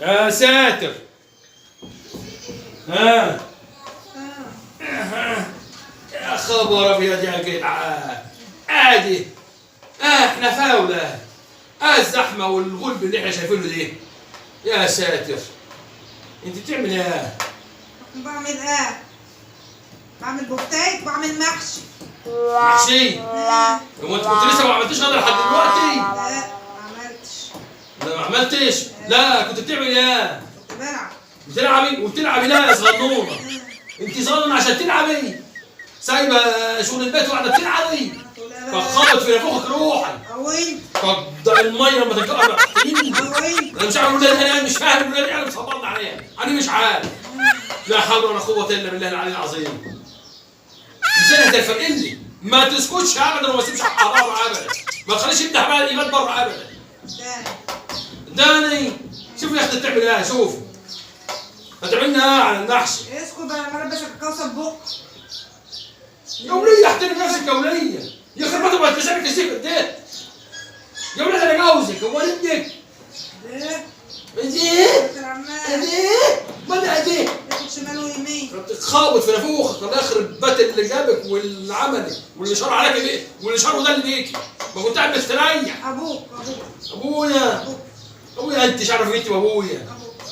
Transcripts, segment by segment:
يا ساتر. ها يا خبر ابيض يا جدعان، ادي احنا فاولة، الزحمة والغلب اللي احنا شايفينه ده. يا ساتر، انت بتعمل ايه؟ بعمل ايه؟ بعمل بفتيك، بعمل محشي. محشي؟ هو انت كنت لسه ما عملتيش غدا لحد دلوقتي؟ لا ما عملتش. لا ما عملتش؟ لا كنت بتعمل ايه؟ كنت بلعب. بتلعبي؟ وبتلعبي؟ لا يا صغنونه، انت صغنونه عشان تلعبي، سايبه شغل البيت وقاعدة بتلعبي. فخبط في نافوخك روحي. وانت طب ده المية لما تتقرب. وانت انا مش عارف الولاد، انا مش فاهم الولاد، انا مصبرنا عليها، انا مش عارف. لا حول ولا قوة الا بالله العلي العظيم. ازاي هتفرقني؟ ما تسكتش ابدا وما تسيبش حقها بره ابدا، ما تخليش يفتح بقى الايمان بره ابدا. داني شوف يا اختي بتعمل ايه، شوف هتعمل لنا ايه على المحشي. اسكت بقى، انا لابسك الكوسه ببق. يا وليه احترم نفسك يا وليه، يخرب بيتك ما تلسعك الزفت ده. يا وليه انا جوزك، هو انا ابنك؟ ايه؟ ايه؟ ايه؟ ما انا ايه؟ تاخد شمال ويمين. بتتخابط في نافوخك، الله يخرب بيت اللي جابك واللي عملك واللي شرع عليك بيه واللي شرعه ده اللي بيكي. ما كنت قاعد مستريح. ابوك ابوك ابويا ابويا، انت مش عارف انت وابويا.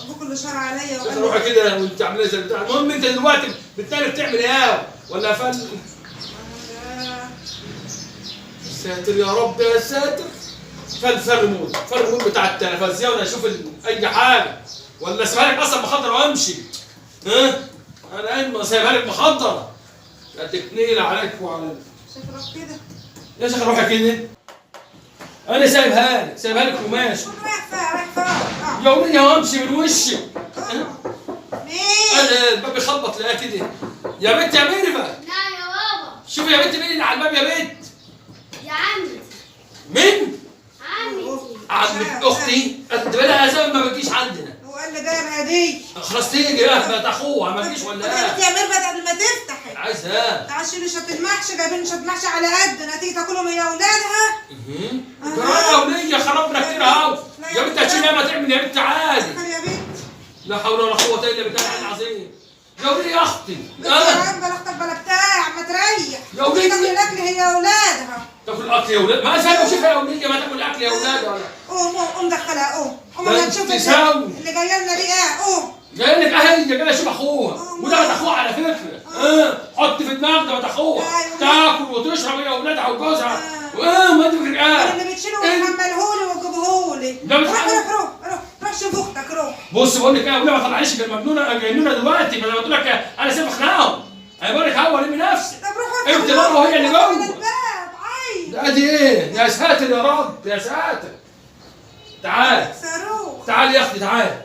ابوك اللي شرع عليا. شوف روحي كده وانت عامله زي بتاع. المهم انت دلوقتي بالتالي بتعمل ايه؟ ولا فل؟ ساتر يا رب يا ساتر. فل ريموت، فل ريموت بتاع التلفزيون اشوف اي حاجة، ولا اسيبها لك اصلا مخدره وامشي. ها؟ انا قايم سايبها لك مخدره. لا تتنيل عليك وعلى شكلك كده. يا شيخ روحي كده. انا سايبها لك، سايبها لك وماشي. رايح فين؟ رايح فين؟ يا وليه وامشي من وشك. مين؟ انا الباب بيخبط لقاه كده. يا بنت يا ميرفت. نعم يا بابا. شوفي يا بنت مين اللي على الباب يا بنت. يا عمتي. مين؟ عمتي. عمة اختي؟ انت بالها زمان ما بتجيش عندنا. هو قال لي جايب هديه. خلاص تيجي بقى بقت اخوها ما تجيش ولا ايه؟ انت يا ميرفت قبل ما تفتحي. عايزها. تعالي شيلي شوية المحشي، جايبين شوية محشي على قدنا، هتيجي تاكلهم هي واولادها. يا وليه خربنا كتير اهو. يا بنت هتشيل ما تعمل يا بنت عادي. يا بنت. لا حول ولا قوة الا بالله العلي العظيم. يا وليه يا اختي. يا عم بلا اختك بلا بتاع، ما تريح. يا وليه تاكل الاكل هي واولادها. تاكل اكل يا ولاد؟ ما اسالك وشوفها يا وليه ما تاكل اكل يا ولاد ولا. قوم قوم دخلها، قوم قوم اما نشوف اللي جاية لنا دي ايه. قوم. جاي لك اهي جاية اشوف اخوها، وده بنت اخوها على فكرة. حط في دماغك ده بنت اخوها، تاكل وتشرب هي واولادها وجوزها. ما انت فكرك ايه؟ اللي بتشيله وتحملهولي وتجيبهولي. روح روح روح روح روح شوف اختك روح. بص بقول لك ايه يا وليه ما طلعليش المجنونة جنونه دلوقتي، ما انا قلت لك انا سايب اخنقهم. انا بقول لك هو لم نفسك. طب روح انت بره وهي اللي جوه. الباب. ادي ايه؟ يا ساتر يا رب يا ساتر. تعال صاروخ. تعال يا اختي تعال.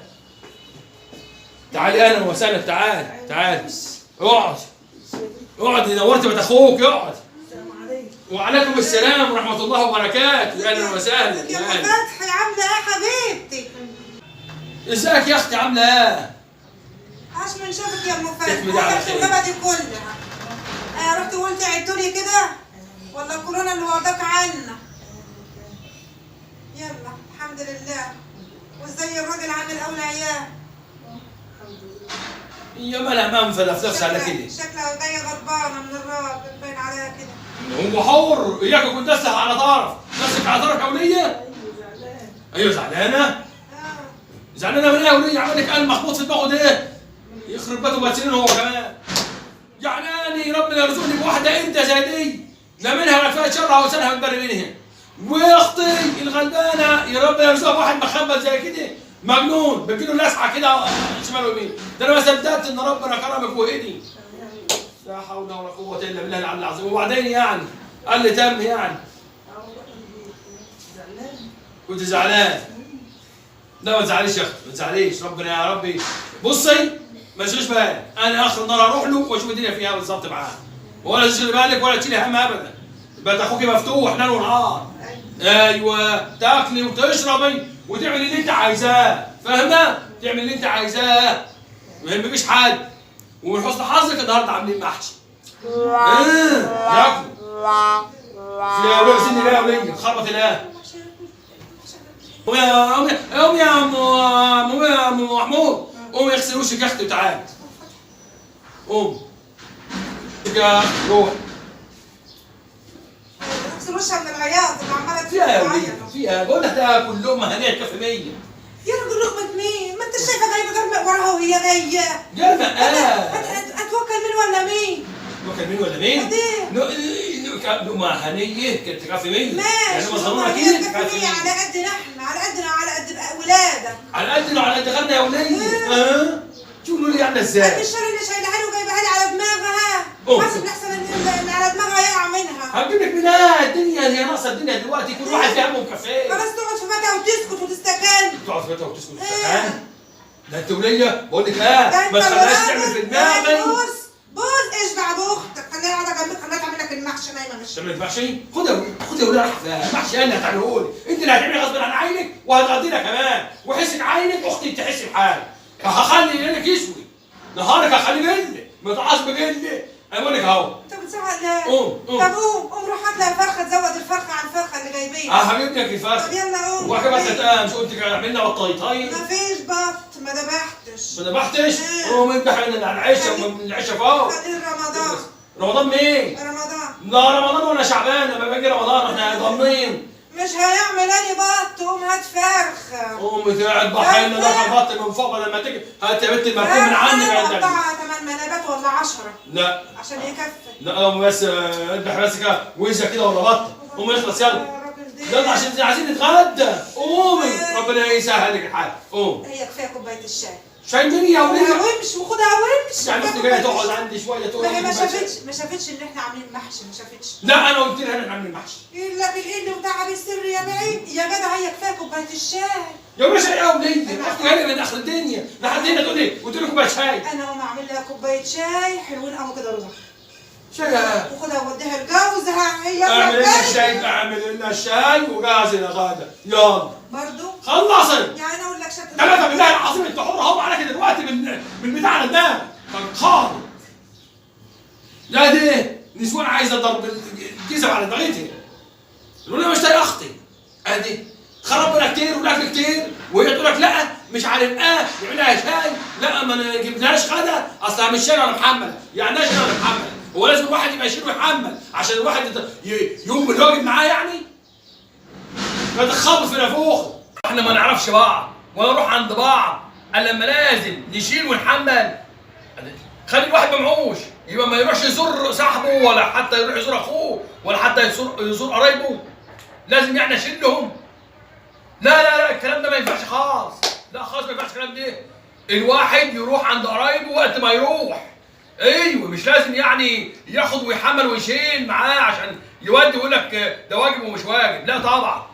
تعالي اهلا وسهلا، تعال تعال. اقعد اقعد، نورت بيت اخوك. اقعد. السلام عليكم. وعليكم السلام ورحمة الله وبركاته. اهلا وسهلا. يا ام فتحي عامله ايه يا حبيبتي؟ ازيك يا اختي عامله ايه؟ عاش من شافك يا ام فتحي. رحت الغابة دي كلها. رحت وقلت عدتولي كده؟ ولا الكورونا اللي واخداك عنا؟ يلا الحمد لله. وازاي الراجل عامل اول عيال؟ يا مالها منفذه في نفسها على كده. شكلها جاية غضبانه من الراجل باين عليها كده. هو حر، اياك يكون دسها على طرف، دسك على طرف يا وليه؟ ايوه زعلانة. ايوه زعلانة؟ زعلانة من ايه يا وليه؟ عمل لك قلب مخبوط في دماغه ده. يخرب بيته بقت هو كمان. يعني ربنا يرزقني بواحدة انت زي دي، لا منها ولا كفاية شرها وسنها من بر منها. واختي الغلبانه يا رب يرزقها بواحد مخبل زي كده، مجنون بتجيله لسعه كده شمال ويمين. ده انا ما صدقت ان ربنا كرمك وهدي. لا حول ولا قوة الا بالله العلي العظيم. وبعدين يعني قال لي تم يعني. كنت زعلان. لا ما تزعليش يا اختي، ما تزعليش، ربنا يا ربي. بصي ما تشغليش بالك، انا اخر النهار هروح له واشوف الدنيا فيها بالظبط معاه. ولا تشغلي بالك ولا تشيلي هم ابدا. بيت اخوكي مفتوح ليل ونهار. ايوه تاكلي وتشربي وتعملي اللي انت عايزاه، فاهمه؟ تعملي اللي انت عايزاه، ما يهمكيش حد. ومن حسن حظك النهارده عاملين محشي. ياكلوا. في يا وليه سني لا يا وليه، خربط الان. قوم يا قوم يا قوم يا عم اغسل وشك يا اختي وتعالي. قوم يا اختي روح. اغسل وشها من العياط اللي عماله فيها يا وليه فيها، بقول لك تاكل لقمة هنيه تكفي 100. يا راجل لقمة مين؟ ما انت شايفه جايبه غير وراها وهي جاية. جرمه اتوكل مين ولا مين؟ اتوكل مين ولا مين؟ لقمة هنيه تكفي 100. ماشي يعني لقمة كده تكفي 100 على قدنا احنا، على قدنا وعلى قد ولادك. على قدنا وعلى قد غيرنا يا وليه. شوفوا لي عامله ازاي؟ قد الشر اللي شايلها لي وجايبها لي على دماغها. حاسب لحسن اللي على دماغها يقع منها. هتجيب لك منها الدنيا هي ناقصه الدنيا دلوقتي، كل واحد في همه مكفيه. خلاص تقعد في بيتها وتسكت وتستكن. تقعد في بيتها وتسكت وتستكن؟ ده انت وليه بقول لك ما تخليهاش تعمل في دماغي. بص بص اشبع باختك، خليها قاعدة جنبك، خليها تعمل لك المحشي نايمة. مش تعمل لك محشي؟ خد يا وليه راح محشي انا هتعمله لي، انت اللي هتعملي غصب عن عينك وهتغدينا كمان، وحسك عينك اختي تحس بحالك. هخلي ليلك يشوي نهارك، هخليه جل ما تقعش بجل. انا بقول لك اهو. انت بتزعق ليه؟ قوم قوم. طب قوم قوم روح هات لها فرخة، تزود الفرخه عن الفرخه اللي جايبينها. هجيب لك الفرخه. طب يلا قوم. وبعد كده بس مش قلت عملنا بطايتين؟ مفيش بط، ما ذبحتش. ما ذبحتش؟ قوم اذبح من على العشه ومن العشه فوق. خليه رمضان. رمضان مين؟ رمضان. لا رمضان ولا شعبان، لما باجي رمضان احنا ضامنين. مش هيعمل اني بط، قوم هات فرخة. قوم تقعد ضحينا ده البط من فوق بدل ما تيجي هات يا بنت المركوب من عندك. قطعها 8 منابات ولا 10. لا عشان يكفي. لا قوم بس اذبح بس كده وزه كده ولا بطه، قوم اخلص يلا. يلا عشان عايزين نتغدى. قومي ربنا يسهل لك الحال. قوم. هي كفاية كوباية الشاي. شاي مين يا وليه؟ وامشي وخدها وامشي. يعني اختي جاية تقعد عندي شوية تقول ما هي ما شافتش ان احنا عاملين محشي، ما شافتش. لا انا قلت لها ان احنا عاملين محشي. الا بالقل وتعب السر يا بعيد يا جدع. هي كفاية كوباية الشاي. يا باشا يا وليه؟ اختي جاية من اخر الدنيا لحد هنا تقول لي قلت لي كوباية شاي. انا اقوم اعمل لها كوباية شاي حلوين قوي كده رزق. شاي وخدها ووديها لجوزها. هي اعمل لنا الشاي، اعمل لنا الشاي وجهز الغدا يلا. برضه خلصي. يعني انا اقول لك شكل ثلاثة بالله العظيم انت حر اهو عليك دلوقتي بالبتاع على دماغك خالص. لا دي نسوان عايزه ضرب الجزم على دماغتها. يقول لي مش طايقة اختي. ادي خربنا كتير والاكل كتير وهي تقول لك لا مش عارف نعملها شاي، لا ما نجيبلهاش غدا اصلها مش شايله ولا محمله. يعني ايه شايله ولا محمله؟ هو لازم الواحد يبقى يشيل ويحمل عشان الواحد يقوم بالواجب معاه يعني؟ ما تخبط في نافوخه. احنا ما نعرفش بعض ولا نروح عند بعض الا لما لازم نشيل ونحمل. خلي الواحد ممعوش يبقى ما يروحش يزور صاحبه ولا حتى يروح يزور اخوه ولا حتى يزور قرايبه. لازم يعني اشيلهم. لا لا لا الكلام ده ما ينفعش خالص. لا خالص ما ينفعش الكلام ده. الواحد يروح عند قرايبه وقت ما يروح. ايوه مش لازم يعني ياخد ويحمل ويشيل معاه عشان يودي ويقول لك ده واجب ومش واجب. لا طبعا.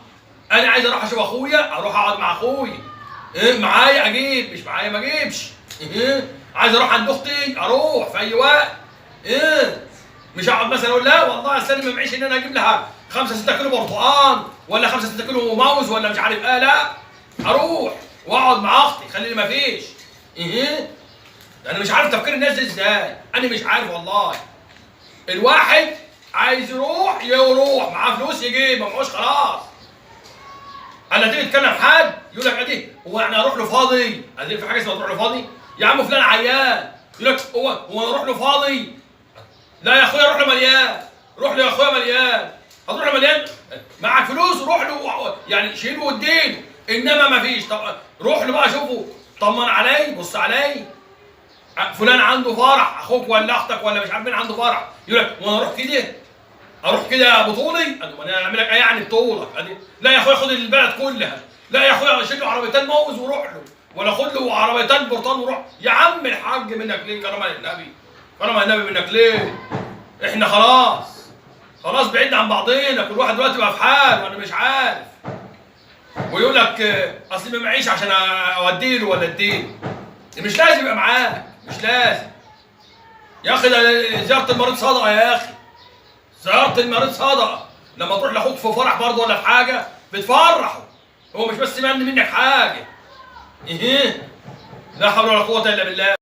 انا عايز اروح اشوف اخويا، اروح اقعد مع اخويا. إيه معايا اجيب، مش معايا ما اجيبش. إيه عايز اروح عند اختي اروح في اي وقت. إيه مش اقعد مثلا اقول لا والله اصل انا ما معيش ان انا اجيب لها 5 6 كيلو برتقان ولا 5 6 كيلو موز ولا مش عارف ايه. لا اروح واقعد مع اختي خلي ما فيش. ايه انا مش عارف تفكير الناس دي ازاي، انا مش عارف والله. الواحد عايز يروح يروح، معاه فلوس يجيب، ما معهوش خلاص. انا تيجي تكلم حد يقول لك ادي هو انا اروح له فاضي؟ ادي في حاجة اسمها تروح له فاضي؟ يا عم فلان عيان يقول لك هو انا اروح له فاضي؟ لا يا اخويا روح له مليان، روح له يا اخويا مليان، هتروح له مليان معاك فلوس روح له يعني شيله واديله، انما ما فيش. طب روح له بقى شوفه، طمن علي، بص علي. فلان عنده فرح، اخوك ولا اختك ولا مش عارف مين عنده فرح، يقول لك وانا اروح كده؟ اروح كده بطولي؟ انا اعمل لك ايه يعني بطولك؟ لا يا اخويا خد البلد كلها، لا يا اخويا شيل له عربيتين موز وروح له، ولا خد له عربيتين برتقال وروح. يا عم الحاج منك ليه؟ كرم النبي، كرم النبي منك ليه؟ احنا خلاص خلاص بعدنا عن بعضينا، كل واحد دلوقتي بقى في حاله وانا مش عارف. ويقول لك اصل ما معيش عشان اوديله ولا اديله. مش لازم يبقى معاك، مش لازم. يا اخي ده زيارة المريض صدقة يا اخي. زيارة المريض صدقة، لما تروح لاخوك في فرح برضه ولا في حاجة بتفرحه، هو مش بس منك حاجة. ايه؟ لا حول ولا قوة الا بالله.